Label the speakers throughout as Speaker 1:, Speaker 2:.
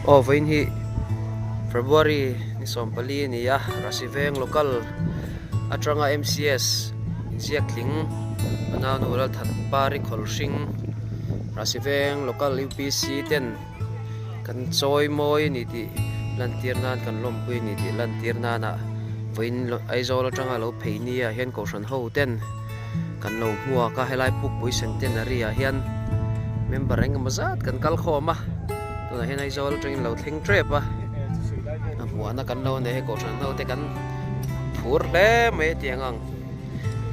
Speaker 1: Aw vawiin hi February ni 14 a ni a, Rasiveng local atanga MCS inziak tling Nau Lalthat Pari Khawlhring Rasiveng local UPC ten kan chawi mawi a ni tih lantir nan kan lawmpui a ni tih lantir nana vawiin Aizawl atanga lo phei nia hian kohhran ho ten kan lo hmuak a helai pukpui centenary ah hian member engemaw zat kan kal khawm a tunah hian Aizawl atangin lo thleng tep a a hmuahna kan lo nei hei kohhran ho te kan phur hle mai a tiang ang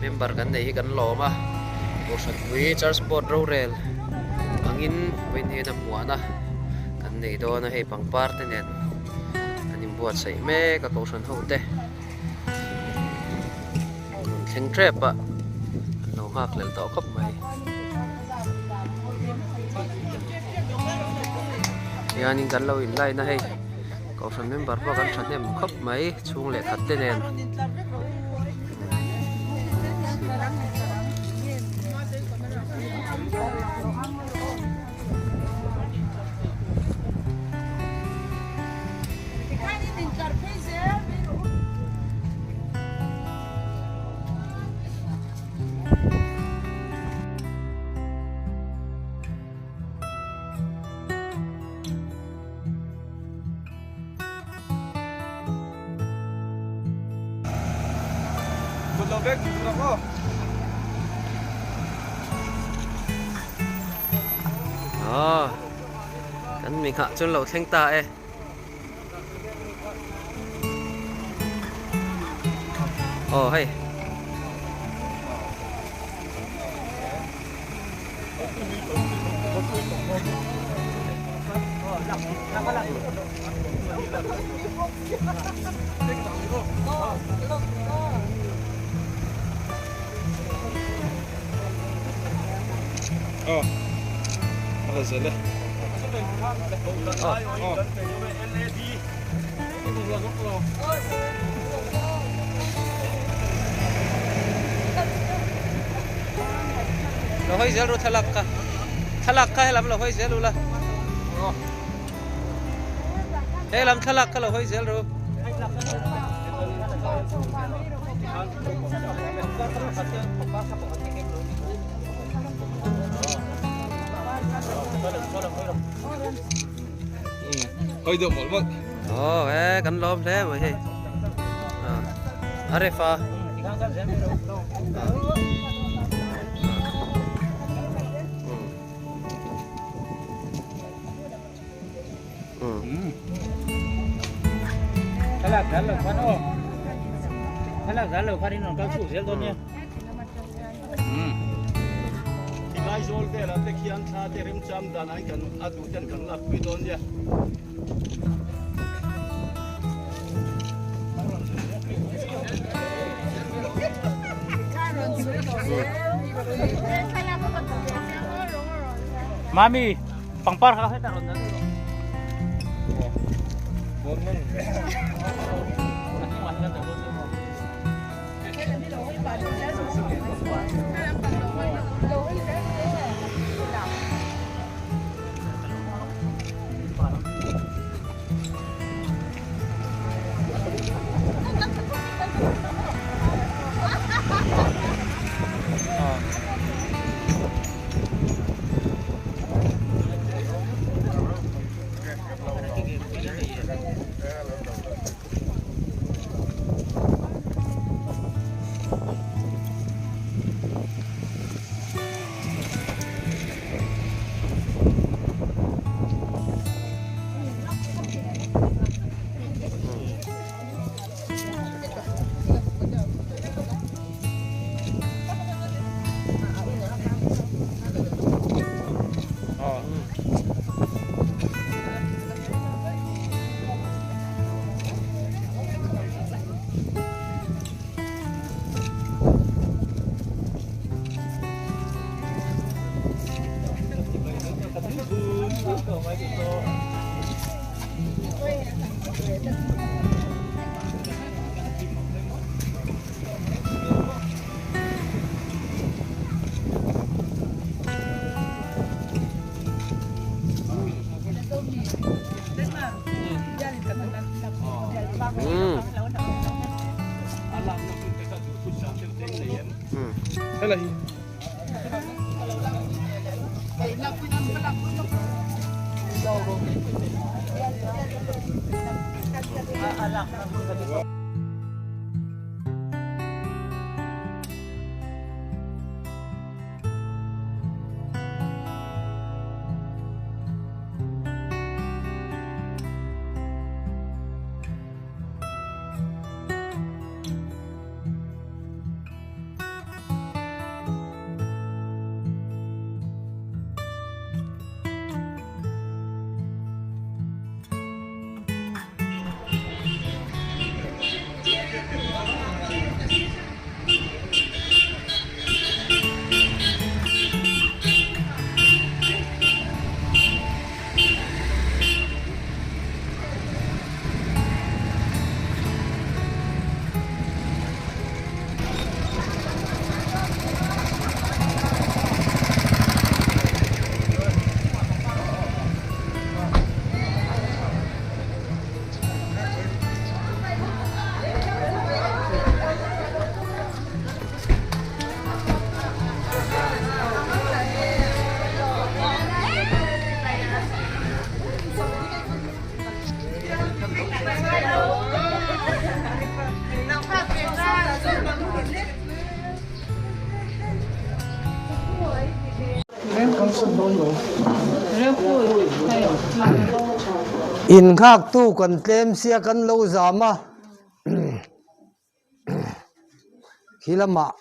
Speaker 1: member kan nei hi kan lawm a kohhran pui church board rorel angin vawiin hian a hmuahna kan nei dawn a hei pangpar te nen an inbuatsaih mek a kohhran ho te. Rawn thleng tep a an lo nghak lel tawh khawp mai hianin kan lo in line a hei kohhran member pawh kan thahnem khawp mai chhung leh khat te nen. Aw kan mi nghah chuan lo thleng ta e. Aw hei. Lo hawi zel ru thlalak kha thlalak kha helam lo hawi zel ula helam thlalak kha lo hawi zel ru.
Speaker 2: Hơi được một mất.
Speaker 1: Ồ, ê, cánh lôm thế mà gì? À, Arefa. Ừ.
Speaker 2: Aizawl velah te khian thla te remchang dan an kan a duh ten kan lak pui dawn nia.
Speaker 3: Mami, pangpar kha heta ron
Speaker 4: Innghaktu kan tlem sia kan lo zam a khi lamah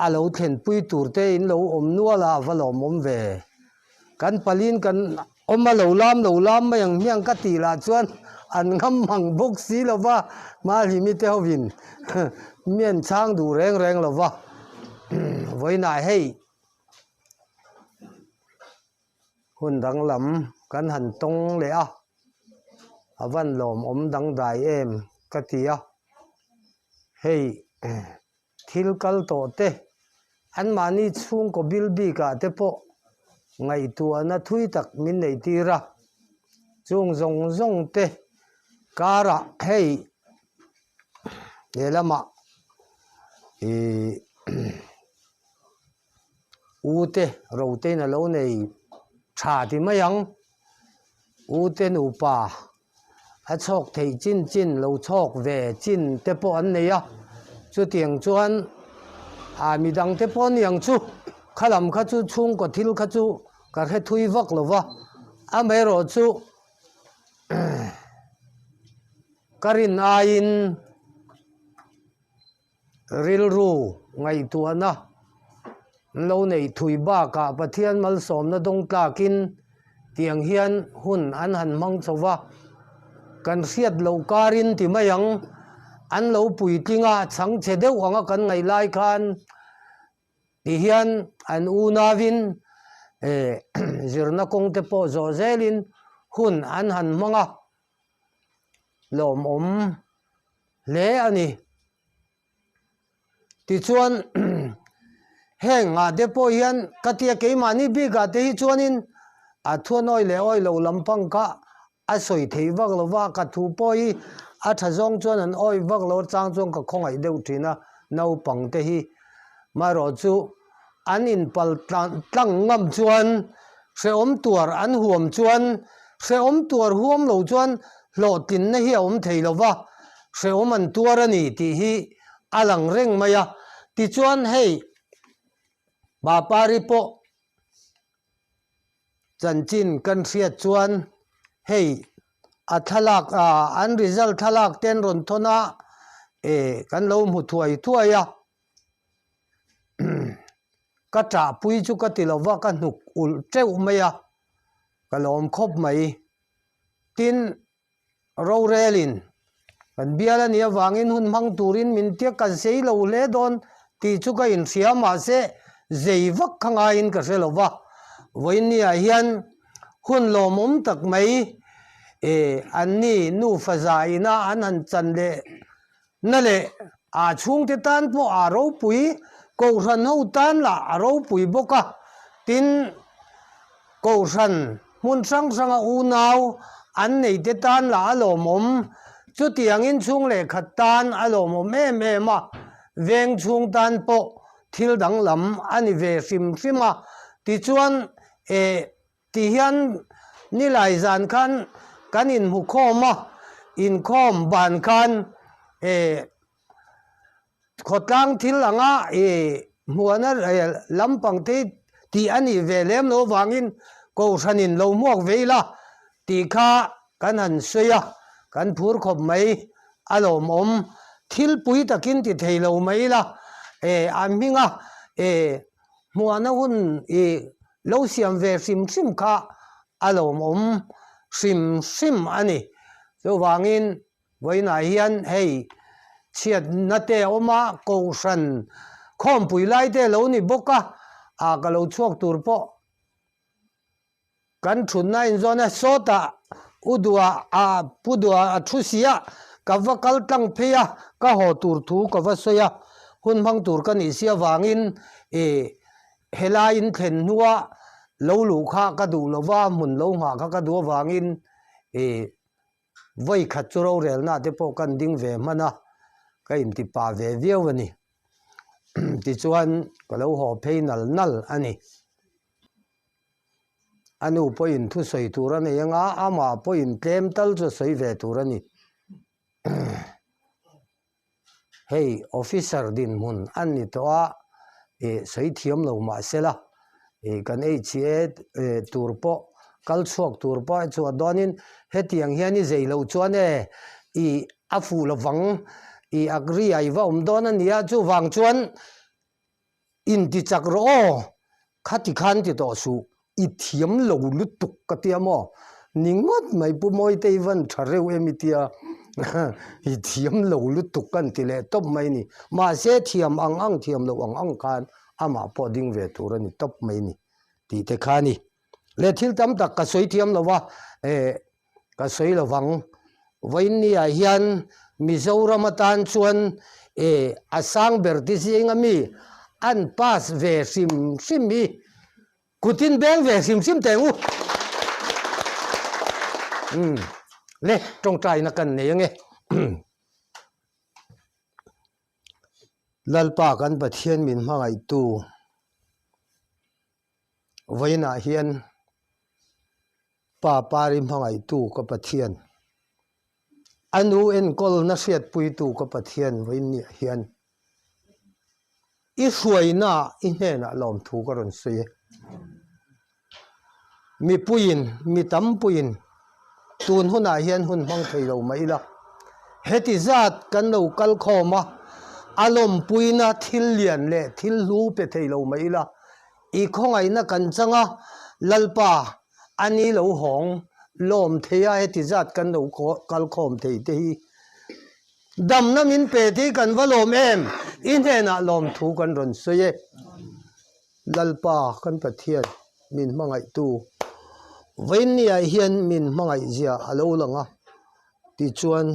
Speaker 4: a lo thlenpui tur te in lo awm nual a a va lawmawm ve kan palin kan awm a lo lam lo lam mai ang hmiang ka tih lah chuan an ngam mang bawk si lo va Mahlimi te hovin mi an chhang duh reng reng lo va vawiinah hei hun danglam kan han tawng leh a a van lawmawm dangdai em ka ti a hei. Thil kal tawh te, anmahni chhungkaw bil bikah te pawh ngaihtuahna thui tak min neih tir a, chung zawng zawng te karah hei lehlamah ih u te rotein a lo nei tha ti mai ang, u te nupa. A chhawk theih chin chin lo chhawk ve chin te pawh an nei a, chutiang chuan ah midang te pawh aniang chu khalam kha chu chhungkaw thil kha chu ka hre thui vak lo va, amaherawh chu ka rin aiin rilru ngaihtuahna an lo neih thui bakah Pathian malsawmna dawng tlakin tiang hian hun an han hmang chho va, kan hriat loh karin ti mai ang, an lo puitling a, chhangchhe deuh anga kan ngaih lai khan ti hian an unauin eh zirna kawng te pawh zawh zelin hun an han hmang a, lawmawm hle a ni. Tichuan heng ah te pawh hian ka tia keimahni bik ah te hi chuanin a thuanawi leh awi lo lampang kha a sawi theih vak lo va, ka thu pawh hi a tha zawng chuan an awi vak lo chang chuan ka khawngaih deuh thin a naupang te hi. Marawh chu an inpal tlang ngam chuan hrehawm tuar an huam chuan hrehawm tuar huam lo chuan hlawhtlinna hi a awm thei lo va, hrehawm an tuar a ni tih hi a lang reng mai a. Tichuan hei Papari pawh chanchin kan hriat chuan hei a thlalak an result thlalak te an rawn thawn a, eh kan lo hmu thuai thuai a. Ka ṭahpui chu ka ti lo va, ka hnuk ulh teuh mai a, ka lawm khawp mai. Tin, rorelin kan bial a nih avangin hun hmang turin min tia ka zei lo hle dawn tih chu ka inhria mahse zei vak kha ngaiin ka hre lo va. Vawiinniah hian hun lawmawm tak mai eh anni nufa zaina an han chan leh Na leh a chhungte tan pawh a ropui, Kohhran ho tan lah a ropui bawk a, tin Kohhran hmun hrang hranga unau An neite tan lah a lawmawm. Chutiangin chhung leh khat tan a lawmawm em em a, veng chhung tan pawh thil danglam a ni ve hrim hrim a. Tichuan, eh, ti hian nilai zan khan kan inhmu khawm a, inkhawm ban khan, eh, Khawtlang thil anga i hmuahna lampang te tih a nih ve lem lo vangin Kohhranin lo hmuak ve ila tih kha kan han sawi a, kan phur khawp mai a lawmawm. Thil pui takin ti thei lo mai ila a hminga hmuahna hun i lo siam ve hrim hrim kha a lawmawm hrim hrim a ni. Chuvangin Vawiinah hian hei chhiatna te a awm a, Kohhran khawmpui lai te lo ni bawk a, ah ka lo chhuak tur pawh kan thutna a inzawn a, sawtah u duah ah pu duah a thu si a, ka va kal tlang phei a, ka haw tur thu ka va sawi a, hun hmang tur ka nih si avangin ih helai in thlen hnua lo luh kha ka duh lova, hmun lo nghah kha ka duh avangin ih Vawi khat chu rorelna te pawh kan ding ve hman a, ka inti pa ve viau a ni. Tichuan ka lo haw phei nal nal a ni. A nu pawhin thusawi tur a nei anga amah pawhin tlem tal chu a sawi ve tur a ni. Hei officer dinhmun an ni tawh a, ih sawi thiam lo mah se la, ih kan ei chhi e eh tur pawh kal chhuak tur pawh a chhuah dawnin hetiang hian i zei loh chuan e ih a fuh lovang ih agree ah i va awm dawn a nia chuvang chuan Inti chak rawh aw, khati khan ti tawh suh, i thiam lo lutuk ka tia maw? Ni ngawt mai Pu Mawitei van tha reuh em i tia, i thiam lo lutuk ka inti leh tawp mai ni. Mahse thiam ang ang thiam loh ang ang khan amah pawh ding ve tur a ni tawp mai ni tih te kha a ni. Leh thil tam tak ka sawi thiam lo va, eh Ka sawi lo vang. Vawiinniah hian Mizoram atan chuan e a sang ber ti zing ami an pass ve hrim hrim hi kutin beng ve hrim hrim teh ang u. Umm le tawngtaina kan nei ange. Lalpa kan Pathian min hmangaihtu vawiinah hian Pa Pari hmangaihtu ka Pathian, a nu enkawlna hriatpuitu ka Pathian vawiinniah hian i hruaina i hnenah lawmthu ka rawn sawi e. Mipuiin, mi tampuiin tun hunah hian hun hmang thei lo mah ila, heti zat kan lo kal khawm a, a lawmpuina thil lian leh thil hlu pe thei lo mah ila, I khawngaihna kan chang a, Lalpa, a ni lo hawng lawm thei a, heti zat kan lo kal khawm thei te hi. Damna min pe te hi kan va lawm em? I hnenah lawmthu kan rawn sawi e. Lalpa, kan Pathian, min hmangaihtu, vawiinniah hian min hmangaihzia a lo lang a, tichuan,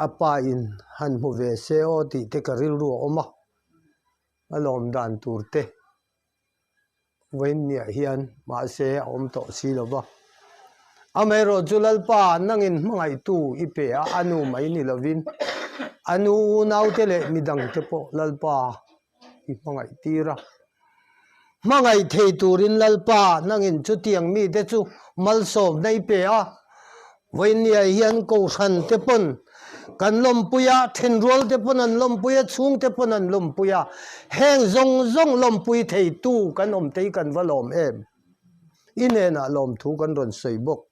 Speaker 4: A pa in han hmu ve se aw tih te ka rilru a awm a, a lawm dan tur te vawiinniah hian mahse a awm tawh si lo va. Amaherawh chu Lalpa nangin hmangaihtu i pe a, a nu mai ni lovin a nu unaute leh midangte pawh Lalpa i hmangaih tir a. Hmangaih thei turin Lalpa nangin chutiang mite chu malsawmna i pe a. Vawiinniah hian Kohhran te pawn kan lawmpui a, thenrual te pawn an lawmpui a, chhungte pawn an lawmpui a. Heng zawng zawng lawmpui theitu kan awm te hi kan va lawm em? I hnenah lawmthu kan rawn sawi bawk.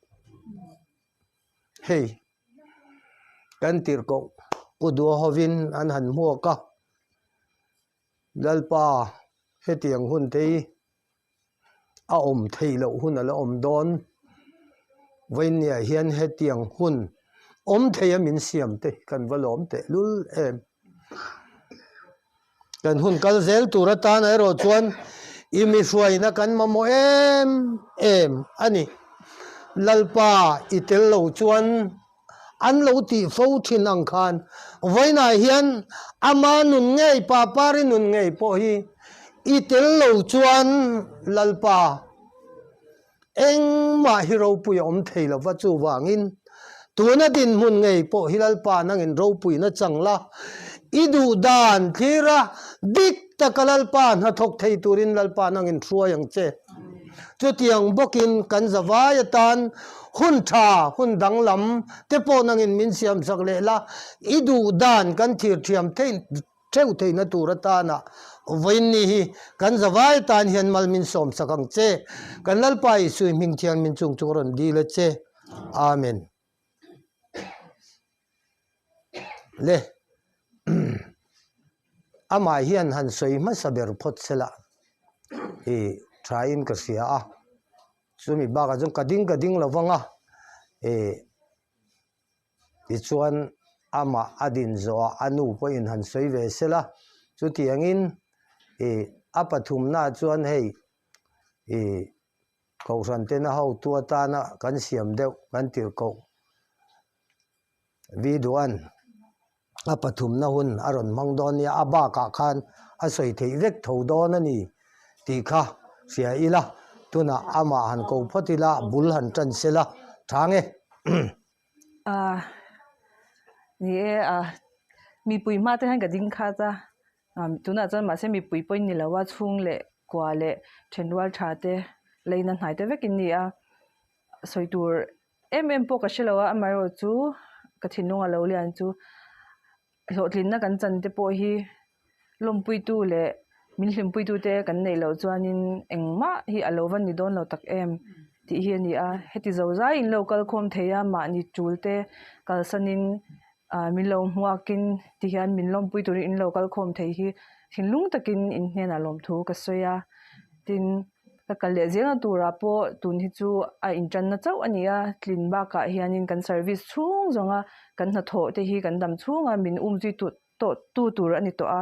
Speaker 4: Hei kan tirhkoh Pu Dua hovin an han hmuak a, Lalpa hetiang hun te hi a awm theih loh hun a la awm dawn, vawiinniah hian hetiang hun awm thei a min siam te kan va lawm tehlul em. Kan hun kal zel tur atana erawh chuan i mi hruaina kan mamawh em em a ni. Lalpa i tel lo chuan an lo tih fo thin ang khan vawiinah hian ama nun ngei, Papari nun ngei pawh hi. I tel lo chuan Lalpa engmah hi ropui a awm thei lo va, chuvangin tuna dinhmun ngei pawh hi Lalpa nangin ropuina chang la, i duh dan thlir a, dik taka Lalpa hnathawk thei turin Lalpa nangin hruai ang che. Chutiang bawkin kan zavai atan hun tha, hun danglam te pawh nangin min siamsak leh la, i duh dan kan thir thiam theih theuh theihna tur atana vawiinni hi kan zavai atan hian mal min sawmsak ang che. Kan Lalpa Isui hming thian min chung chu ka rawn dil a che. Amen. Le amah hian han sawi hmasa ber phawt sela i thain ka hria a, chumi bakah chuan ka ding ka ding lo vang a, i tichuan amah a din zawhah a nu pawhin han sawi ve sela, chutiangin i a pathumnaah chuan hei i Kohhran tena hotu atana kan siam deuh kan tirhkoh Viduan a pathumna hun a rawn hmang dawn nia, a bakah khan a sawi theih vek tho dawn a ni tih kha hria ila, tunah amah han ko phawt ila, bul han tan sela tha nge.
Speaker 5: Ni e, mipui hma te hian ka ding khat a. Tunah chuan mahse mipui pawhin ni lo a, chhung leh kua leh thenrual tha te leina hnai te vek in ni a, sawi tur em em pawh ka hre lo a, amaherawh chu ka thinlung a lo lian chu hlawhtlinna kan chan te pawh hi lawmpuitu leh min hlimpuitu te kan neih loh chuanin engmah hi a lo va ni dawn lo tak em tih hi a ni a, heti zo zai in lo kal khawm thei a mahni tul te kalsanin. Ah min lo hmuakin tihian min lawmpui turin in lo kal khawm thei hi thinlung takin in hnenah lawmthu ka sawi a, tin ka kal leh zelna turah pawh tun hi chu a intanna chauh a ni a, tlin bakah hianin kan service chhung zawnga kan hnathawh te hi kan dam chhunga min umzui tut tawh tu tur a ni tawh a,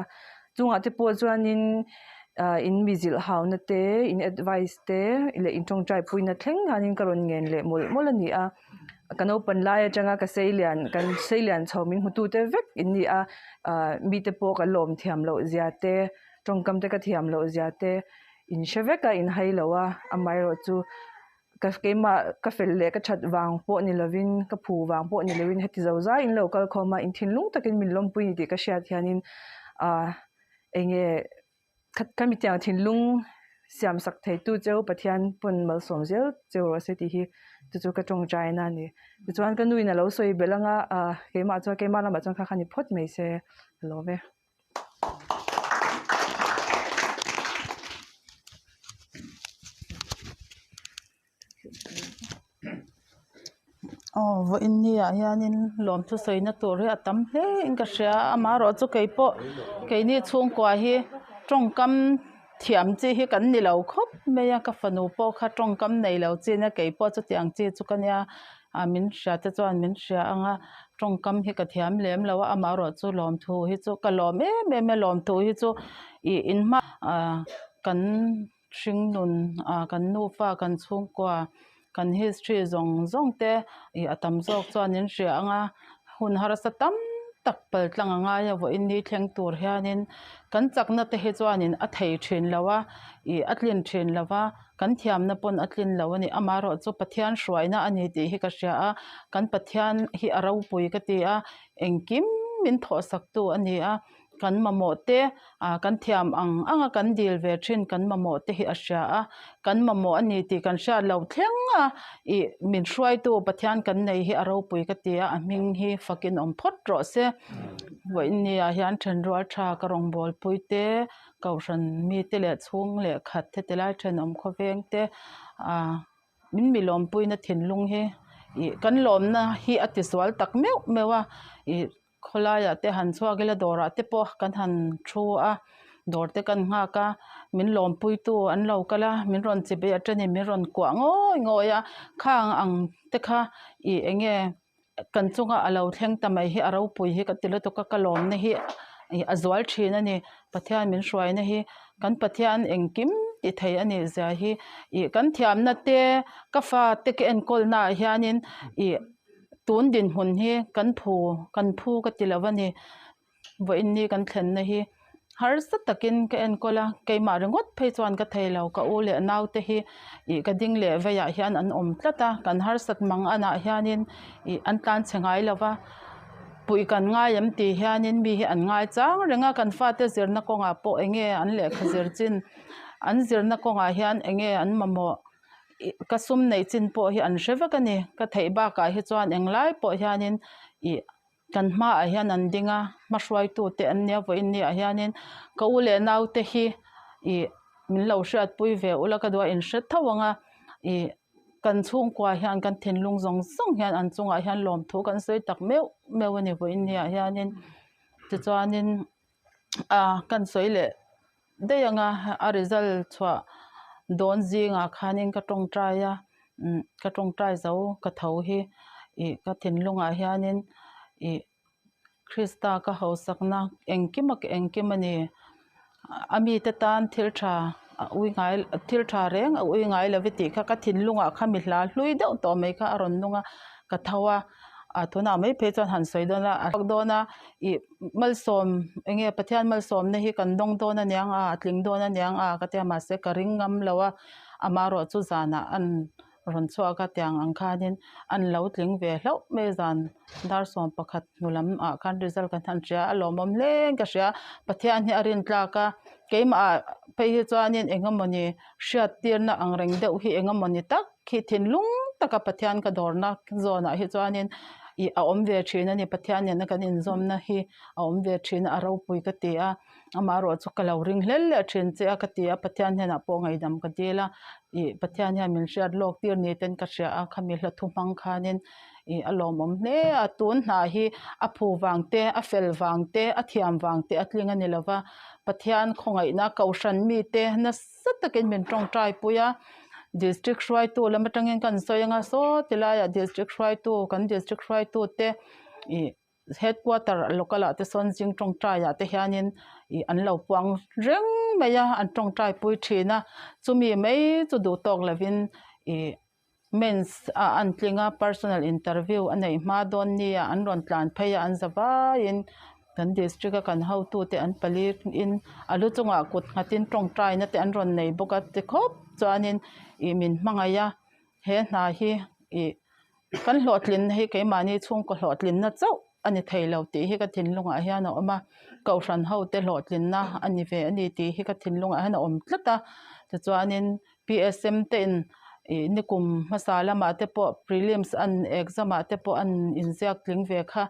Speaker 5: chungah te pawh chuanin ah in mi zilh hauna te in advice te leh in tawngtai puina thleng hianin ka rawn ngen leh mawlh mawlh a ni a. Ka naupan lai atanga ka seilian kan seilian chho min hmu tute vek in ni a ah mite pawh ka lawm thiam loh zia te tawngkam te ka thiam loh zia te in hre vek a in hai lo a amaherawh chu ka keimah ka fel leh ka that vang pawh ni lovin ka phu vang pawh ni lovin heti zo zai in lo kal khawm a in thinlung takin min lawmpui ni tih ka hriat hianin ah eng nge. Ka mitiang thinlung siam sak theitu cheu Pathian pawn malsawm zel cheu rawh se tih hi chu chu ka tawngtaina a ni. Tichuan ka nuin a lo sawi belh anga ah keimah chuan keimah lamah chuan kha kha ni phawt mai se ka lawm e.
Speaker 6: Aw vawiin ni ah hianin lawmthu sawina tur hi a tam hle in ka hria a amaherawh chu keipawh keini chhungkua hi tawngkam thiam chi hi kan ni lo khawp mai a ka fanu pawh kha tawngkam nei lo chi nia keipawh chutiang chi chu ka nia ah min hria te chuan min hria ang a tawngkam hi ka thiam lem lo a amaherawh chu lawmthu hi chu ka lawm em em a lawmthu hi chu ih in hma ah kan. Hringnun ah kan nufa kan chhungkua kan history zawng zawng te ih a tam zawk chuan in hria ang a hun harsa tam tak pal tlang a ngai a vawiin ni thleng tur hianin kan chakna te hi chuanin a thei thin lo a ih a tlin thin lo va kan thiamna pawn a tlin lo a ni amaherawhchu Pathian hruaina a ni tih hi ka hria a kan Pathian hi a ropui ka ti a engkim min thawhsak tu a ni a. Kan mamawh te ah kan thiam ang ang a kan dil ve thin kan mamawh te hi a hria a, kan mamawh a ni tih kan hriat lo thleng a ih min hruaitu Pathian kan nei hi a ropui ka ti a, a hming hi fakin awm phawt rawh se. Vawiin ni ah hian thenrual tha ka rawngbawlpui te kohhran mite leh chhung leh khat heti lai thenawm khawveng te ah min mi lawmpuina thinlung hi ih kan lawmna hi a tisual tak meuh meuh a ih. Khawlaiah te han chhuak ila dawrah te pawh kan han thu a dawr te kan nghak a min lawmpuitu an lo kal a min rawn chi beh atangin min rawn kuah ngawi ngawi a khang ang te kha ih eng nge kan chunga a lo thleng ta mai hi a ropui hi ka ti lutuk a ka lawmna hi ih a zual thin a ni Pathian min hruaina hi kan Pathian engkim ti thei a nih zia hi ih kan thiamna te ka fate ka enkawl naah hianin ih. Tun dinhmun hi kan phu kan phu ka ti lo a ni. Vawiin ni kan thlenna hi Harsa takin ka enkawl a, keimah ringawt phei chuan ka thei lo, ka u leh naute hi ih ka ding leh veiah hian an awm tlat a, kan harsat mang anah hianin ih an tlan chhe ngai lo va, puih kan ngai em tih hianin mi hi an ngai chang reng a, kan fate zirna kawngah pawh eng nge an lehkha zir chin, an zirna kawngah hian eng nge an mamawh ih ka sum neih chin pawh hi an hre vek a ni, ka theih bakah hi chuan englai pawh hianin ih. Kan hmaah hian an ding a, hma hruaitute an nia vawiin niah hianin ka u leh naute hi ih min lo hriatpui ve ula ka duh a inhre tho ang a, ih kan chhungkua hian kan thinlung zawng zawng hian an chungah hian lawmthu kan sawi tak meuh meuh a ni vawiin niah hianin tichuanin a kan sawi leh daih ang a, a result chhuah dawn zingah khanin ka tawngtai a umm ka tawngtai zo ka tho hi ih ka thinlungah hianin ih Krista ka hausakna engkim a engkim a ni a mite tan thil tha a ui ngai thil tha reng a ui ngai lo tih kha ka thinlungah kha mi hla hlui deuh tawh mai kha a rawn nung a ka tho a ah tunah mai phei chuan han sawi dawn a a dawn a ih malsawm eng nge Pathian malsawmna hi kan dawng dawn aniang a a tling dawn aniang a ka tia mahse ka ring ngam lo a amaherawh chu zanah an rawn chhuak a tiang ang khanin an lo tling ve hlauh mai a zan dar 11 hnu lam ah khan result kan han hria a lawmawm hle in ka hria Pathian hi a rin tlak a keimah ah phei hi chuanin eng emawni hriat tirna ang reng deuh hi eng emawni tak hi thinlung taka Pathian ka dawrna zawnah hi chuanin ih a awm ve thin a ni Pathian nena kan inzawmna hi a awm ve thin a a ropui ka ti a amaherawh chu ka lo ring hlel leh thin che a ka ti a Pathian hnenah pawh ngaihdam ka dil a ih Pathian hian min hriat lawk tir ni ten ka hria a khami hla thu hmang khanin ih a lawmawm hle a tun hnah hi a phu vang te a fel vang te a thiam vang te a tling a ni lo va Pathian khawngaihna kohhran mite nasa takin min tawngtai pui a district hruaitu lam atangin kan sawi anga saw ti laiah district hruaitu kan district hruaitu te ih headquarter local ah te sawn zing tawngtai ah te hianin ih an lo puang reng mai a an tawngtai pui thin a chumi mai chu duh tawk lovin ih mens ah an tling a personal interview a neih hma dawn nia an rawn tlan phei a an za vaiin kan district a kan hotu te an pali in a lu chungah kut nghat in tawngtai na te an rawn nei bawk a ti khawp chuanin ih min hmangaih a he hna hi ih kan hlawhtlinna hi keimahni chhungkaw hlawhtlinna chauh a ni thei lo tih hi ka thinlungah hian a awm a kohhran ho te hlawhtlinna a ni ve a ni tih hi ka thinlungah hian a awm tlat a tichuanin P_S_M te in ih nikum hmasa lamah te pawh prelims an exam ah te pawh an inziak tling ve kha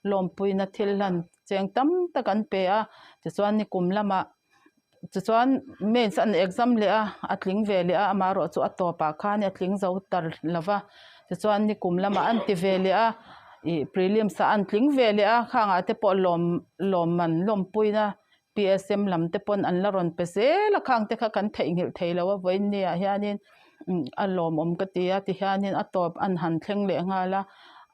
Speaker 6: lawmpuina thil hlan cheng tam tak an pe a tichuan nikum lamah tichuan mains an exam leh a a tling ve leh a amaherawh chu a tawpah khan a tling zo tar lo va tichuan nikum lamah an ti ve leh a ih prelims ah an tling ve leh a khangah te pawh lawm lawmman lawmpuina P_S_M lam te pawn an la rawn pe zel a khang te kha kan theihnghilh thei lo a vawiin ni ah hianin a lawmawm ka ti a tihianin a tawp an han thleng leh nghal a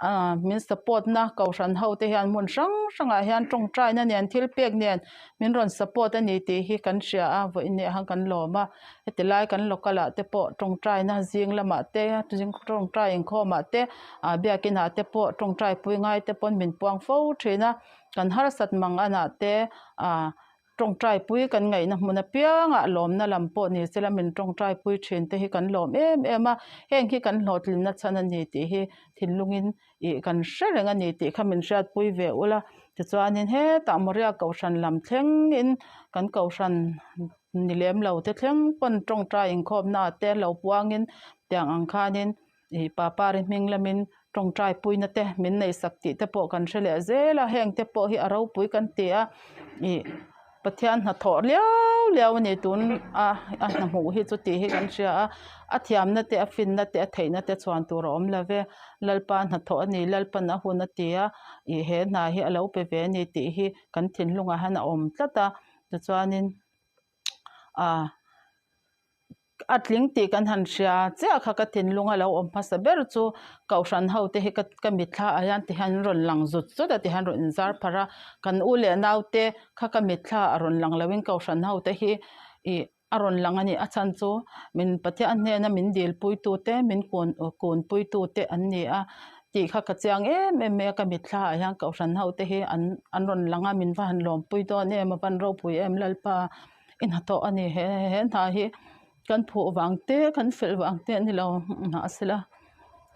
Speaker 6: ah min support na kohhran ho te hian hmun hrang hrangah hian tawngtai na nen thil pek nen min rawn support a ni tih hi kan hria a vawiin ni ah hian kan lawm a heti lai kan local ah te pawh tawngtai na zing lamah te zing tawngtai inkhawm ah te ah biakin ah te pawh tawngtai pui ngai te pawn min puang fo thin a. Kan harsat mang anah te ah tawngtai pui kan ngaihna hmun apiangah lawmna lam pawh ni sela min tawngtai pui thin te hi kan lawm em em a, heng hi kan hlawhtlinna chhan a ni tih hi thinlungin ih kan hre reng a ni tih kha min hriatpui ve ula tichuanin hetah Moria kohhran lam thlengin kan kohhran ni lem lo te thleng pawn tawngtai inkhawmna ah te lo puangin tiang ang khanin Ih Papari hming lamin tawngtai puina te min neihsak tih te pawh kan hre leh zel a, heng te pawh hi a ropui kan ti a, ih Pathian hnathawh liau liau a ni tun a a hna hmuh hi chu tih hi kan hria a, a thiamna te a finna te a theihna te chhuan tur a awm lo ve, Lalpa hnathawh a ni Lalpan a hun a ti a, ih he hna hi a lo pe ve a ni tih hi kan thinlungah hian a awm tlat a, tichuanin ah. A tling tih kan han hria chiah kha ka thinlung a lo awm hmasa ber chu kohhran ho te hi ka ka mitthla ah hian ti hian an rawn lang zut zut a ti hian rawn inzar pharh a kan u leh nau te kha ka mitthla a rawn lang lo in kohhran ho te hi ih a rawn lang a ni a chhan chu min Pathian hnena min dil pui tu te min kun kun pui tu te an ni a. tih kha ka chiang em em mai a, ka mitthla ah hian kohhran ho te hi an an rawn lang a, min va han lawmpui dawn em a van ropui em Lalpa i hnathawh a ni he he hna hi kan phuh vang te kan felh vang te a ni lo mahsela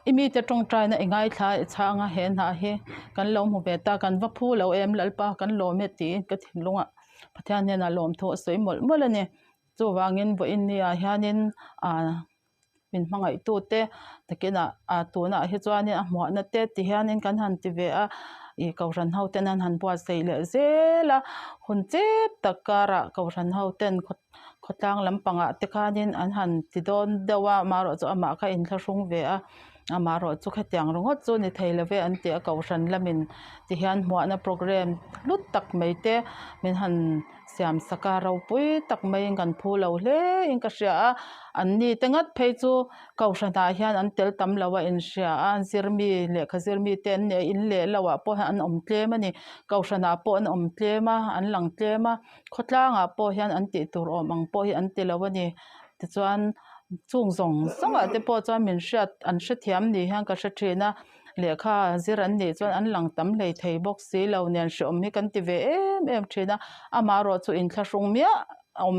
Speaker 6: i mite tawngtaina i ngaithla i chhang a he hna hi kan lo hmu ve ta kan va phu lo em Lalpa kan lawm e tiin ka thinlungah Pathian hnenah lawmthu a sawi mawlh mawlh a ni chuvangin vawiin ni ah hianin ah min hmangaihtute takinah ah tunah hi chuanin a hmuahna te ti hianin kan han ti ve a ih kohhran ho ten an han buatsaih leh zel a hun chep tak karah kohhran ho ten khawtlang lampangah te khanin an han ti dawn deuh a amaherawhchu amah kha a inthlahrung ve a amaherawhchu khetiang ringawt chu ni thei love an ti a kohhran lamin ti hian hmuahna programme hlut tak mai te min han siam sak a ropui tak maiin kan phu lo hle in ka hria a an ni te ngat phei chu kohhran ah hian an tel tam lo a inhria a zirmi lehkha zirmi te an nih a in leh lo ah pawh hian an awm tlem a ni kohhran ah pawh an awm tlem a an lang tlem a khawtlang ah pawh hian an tih tur awm ang pawh hi an ti lo a ni tichuan chung zawng zawng ah te pawh chuan min hriat an hrethiam ni hian ka hre thin a. Lehkha zir an nih chuan an lang tam hlei thei bawk si lo nen hreawm hi kan ti ve em em thin a, amaherawh chu inthlahrung miah awm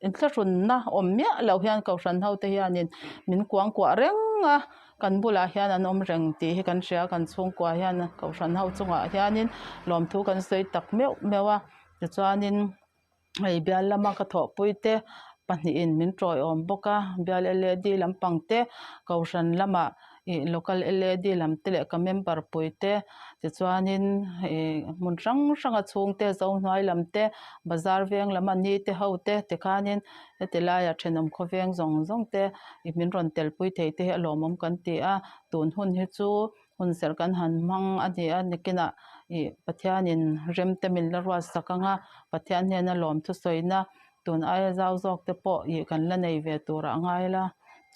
Speaker 6: inthlahrunna awm miah loh hian kohhran ho te hianin min kuangkuah reng a, kan bulah hian an awm reng tih hi kan hria kan chhungkua hian kohhran ho chungah hianin lawmthu kan sawi tak meuh meuh a tichuanin hei bial lama ka thawhpui te pahnihin min tawiawm bawk a bial lad lampang te kohhran lamah ih local lad lam te leh ka member pui te tichuanin ih hmun hrang hrang a chhungte zohnuai lam te bazar veng lam a ni te ho te tikhanin heti laiah thenawm khawveng zawng zawng te ih min rawn telpui thei te hi a lawmawm kan ti a tun hun hi chu hun serh kan han hmang a ni a nikinah ih Pathianin rem te min la ruat sak ang a Pathian hnena lawm thusawina tun aia zau zawk te pawh ih kan la nei ve tur ah ngai la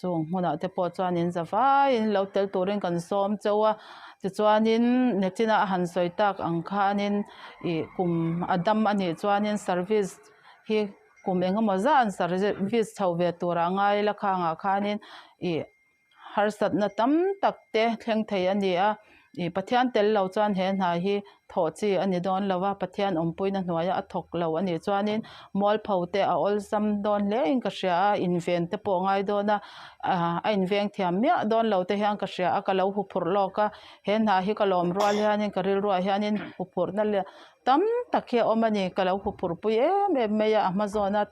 Speaker 6: chung hmunah te pawh chuan in za vaiin lo tel turin kan sawm chauh a tichuanin nachina a han sawi tak ang khanin ih kum a dam a nih chuanin service hi kum engemaw zat an service chho ve tur ah ngai la khangah khanin ih. harsatna tam tak te thleng thei a ni a, ih Pathian tel lo chuan he hna hi thawh chi a ni dawn lo a, Pathian awmpuina hnuaia a thawk lo a nih chuanin mualpho te a awlsam dawn hle in ka hria a, inven te pawh a ngai dawn a, ah a inveng thiam miah dawn lo te hian ka hria a, ka lo huphurh lawk a, he hna hi ka lawm rual hianin ka rilruah hianin huphurhna leh tam tak hi a awm a ni, ka lo huphurh pui em em mai a, a hma zawna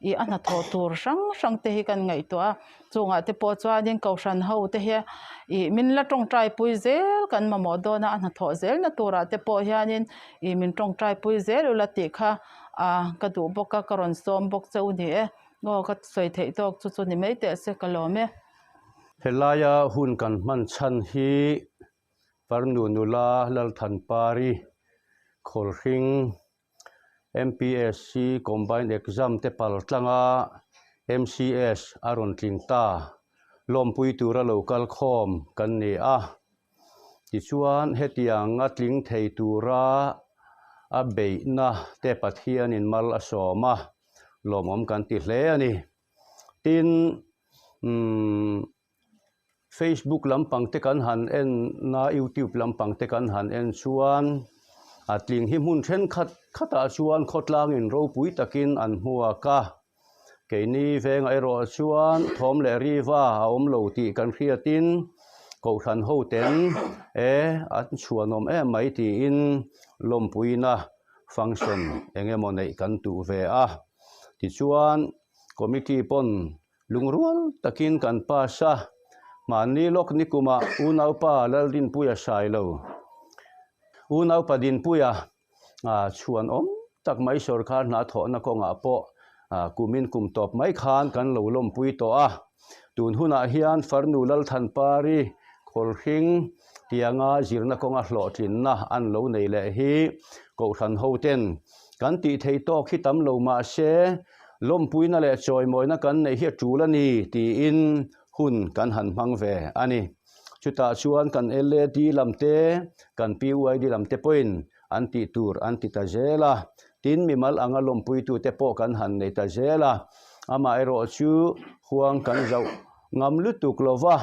Speaker 6: ih a hnathawh tur hrang hrang te hi kan ngaihtuah a. Chungah te pawh chuanin kohhran ho te hi ih min la tawngtai pui zel kan mamawh dawn a a hnathawh zelna turah te pawh hianin ih min tawngtai pui zel ula tih kha ah ka duh bawk a ka rawn sawm bawk che u ni e aw ka sawi theih tawk chu chu ni mai teh se ka lawm e.
Speaker 2: Helaia hun kan hman chhan hi Farnu nula Lalthanpari Khawlhring MPSC Combined Exam te pal tlanga MCS a rawn tling ta. Lawmpui tura lo kal khawm kan ni a. Tichuan hetiang a tling thei tura a beihna te Pathianin mal a sawm a, lawmawm kan ti hle a ni. Tin, umm. Facebook lampang te kan han en na youtube lampang te kan han en chuan a tling hi hmun thenkhat khatah chuan khawtlangin ropui takin an hmuak a keini vengah erawh chuan thawm leh riva a awm lo tih kan hriatin kohhran ho ten e an chhuanawm em mai tiin lawmpuina function eng emaw neih kan duh ve a tichuan committee pawn Lungrual takin kan pass a, mahni lawk nikumah unaupa Laldinpuia sai lo. Unaupa Dinpuia chhuan awm tak mai sawrkar hna thawhna kawngah pawh kumin kum tawp mai khan kan lo lawmpui tawh a. Tun hunah hian Farnu Lalthanpari Khawlhring tianga zirna kawnga hlawhtlinna an lo nei leh hi Kohhran hoten kan tih theih tawk hi tam lo mah se, Lawmpuina leh chawimawina kan neih hi a tul a ni tiin hun kan han hmang ve a ni. Chutah chuan kan LAD lam te, kan PYD lam te pawhin an tih tur an ti ta zel a. Tin, mimal anga lawmpuitute pawh kan han nei ta zel a. Amaherawhchu huang kan zauh ngam lutuk lo va.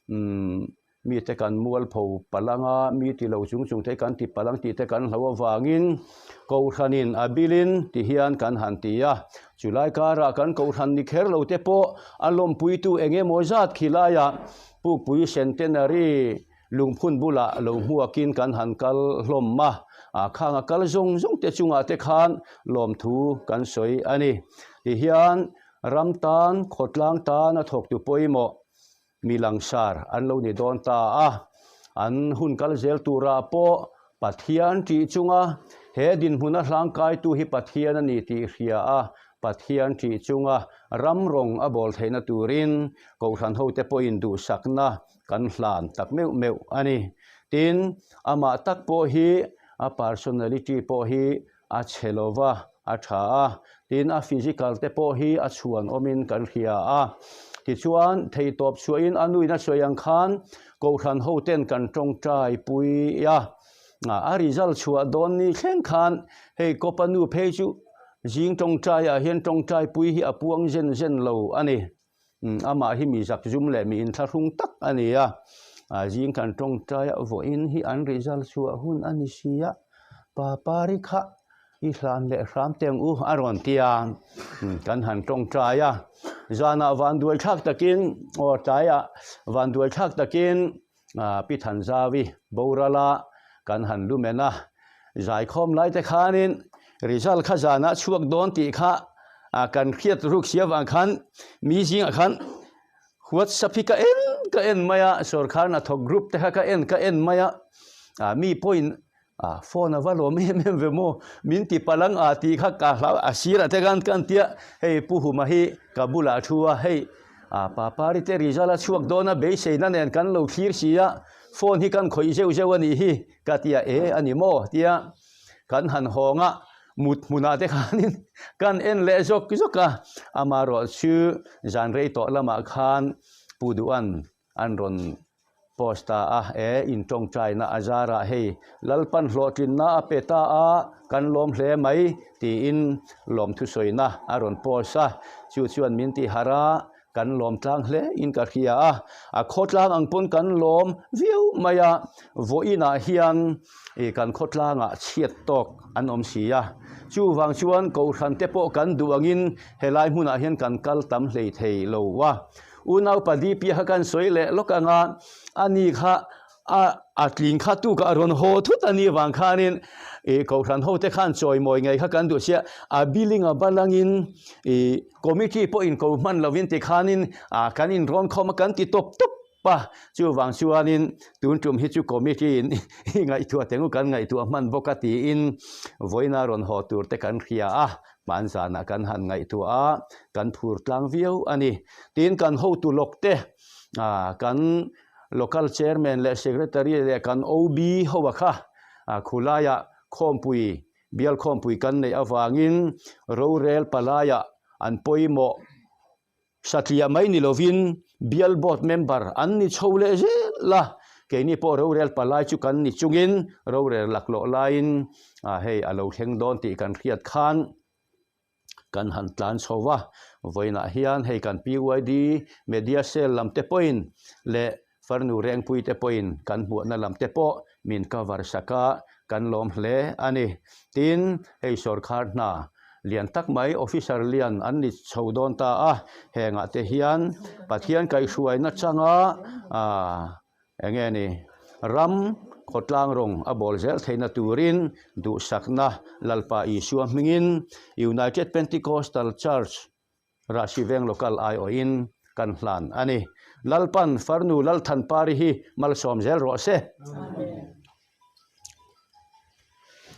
Speaker 2: Umm. Mite kan mualpho palh anga, mi ti lo chung chung te kan ti palh ang tih te kan hlo avangin Kohhranin a bilin ti hian kan han ti a. Chulai karah kan Kohhran ni kher lo te pawh a lawmpuitu eng emaw zat khi laiah Pukpui Centenary lungphun bulah lo hmuakin kan han kal hlawm a, a khang a kal zawng zawng te chungah te khan lawmthu kan sawi a ni. Tihian ram tan, khawtlang tan a thawktu pawimawh Mi langsar an lo ni dawn ta a, an hun kal zel turah pawh Pathian ṭih chunga he dinhmuna hlangkaitu hi Pathian a ni tih hria a, Pathian ṭih chunga ram rawng a bawl theihna turin Kohhran hote pawhin duhsakna kan hlan tak meuh meuh a ni. Tin, amah tak pawh hi a personality pawh hi a chhe lo va, a tha a, tin a physical te pawh hi a chhuan awmin kan hria a. Tichuan, theihtawp chhuahin a nuin a sawi ang khan Kohhran hoten kan tawngtai pui a, a result chhuah dawn ni thleng khan hei kawpa nu phei chu zing tawngtaiah hian tawngtai pui hi a puang zen zen lo a ni. Amah hi mi zakzum leh mi inthlahrung tak a ni a, zing kan tawngtai a vawiin hi an result chhuah hun a ni si a, pa pari kha i hlan leh hram teng u a rawn ti a, kan han tawngtai a, zanah vanduai thlak takin aw tlaiah vanduai thlak takin Pi Thanzawi borala kan han lumen a, zaikhawm lai te khanin result kha zanah chhuak dawn tih kha kan hriat ruk si avang khan mi zingah khan WhatsApp hi ka en ka en mai a, sorkar hnathawk group te kha ka en ka en mai a, mi pawhin phone a va lawm em em ve maw min ti palang a tih kha ka hlau a sirah te khan ka tia hei Pu Huma hi ka bulah a thu a hei pa pari te result a chhuak dawn a beiseina nen kan lo thlir si a phone hi kan khawih zeuh zeuh a nih hi ka ti a e a ni maw tia kan han hawng a mut hmunah te khanin kan en leh zawk zawk a amaherawhchu zan rei tawh lamah khan Pu Duhan an rawn post ta a, e in tawngtaina a zarah hei Lalpan hlawhtlinna a pe ta a, kan lawm hle mai tiin lawmthusawina a rawn post a, chu chuan min ti harh a, kan lawm tlang hle in ka hria a, a khawtlang ang pawn kan lawm viau mai a, vawiinah hian i kan khawtlangah chhiat tawk an awm si a, chuvang chuan Kohhran te pawh kan duh angin helai hmunah hian kan kal tam hlei thei lo a. Unau pali piah kha kan sawi leh lawk ang a, ani kha a a tling kha tu ka a rawn haw thut a ni vang khanin ih Kohhran ho te khan chawimawi ngei kha kan duh sia, a billing a balangin ih committee pawh in ko hman lovin tikhanin ah kan inrawn khawm a kan ti tawp tawp a, chuvang chuanin tun tum hi chu committee in i ngaihtuah teng u kan ngaihtuah hman bawk a tiin vawiina rawn haw tur te kan hria a. Hmanzanah kan han ngaihtuah a, kan phur tlang viau a ni. Tin, kan hotu lawk te, kan Local Chairman leh Secretary leh kan OB ho a kha khulaiah khawmpui, bial khawmpui kan neih avangin rorel palaiah an pawimawh Satliah mai ni lovin bial board member an ni chho leh zel a, keini pawh rorel palai chu kan ni chungin rorel laklawh laiin hei a lo thleng dawn tih kan hriat khan kan han tlan chho va, vawiinah hian hei kan PYD media cell lam te pawhin leh farnu rengpui te pawhin kan hmuahna lam te pawh min cover sak a, kan lawm hle a ni. Tin, hei sorkar hna lian tak mai officer lian an ni chho dawn ta a, hengah te hian Pathian kaihhruaina changa aah eng nge ni ram khawtlang rawng a bawl zel theihna turin duhsakna Lalpa Isua hmingin United Pentecostal Church Rahsi veng local aiawhin kan hlan a ni. Lalpan farnu Lalthanpari hi malsawm zel rawh se.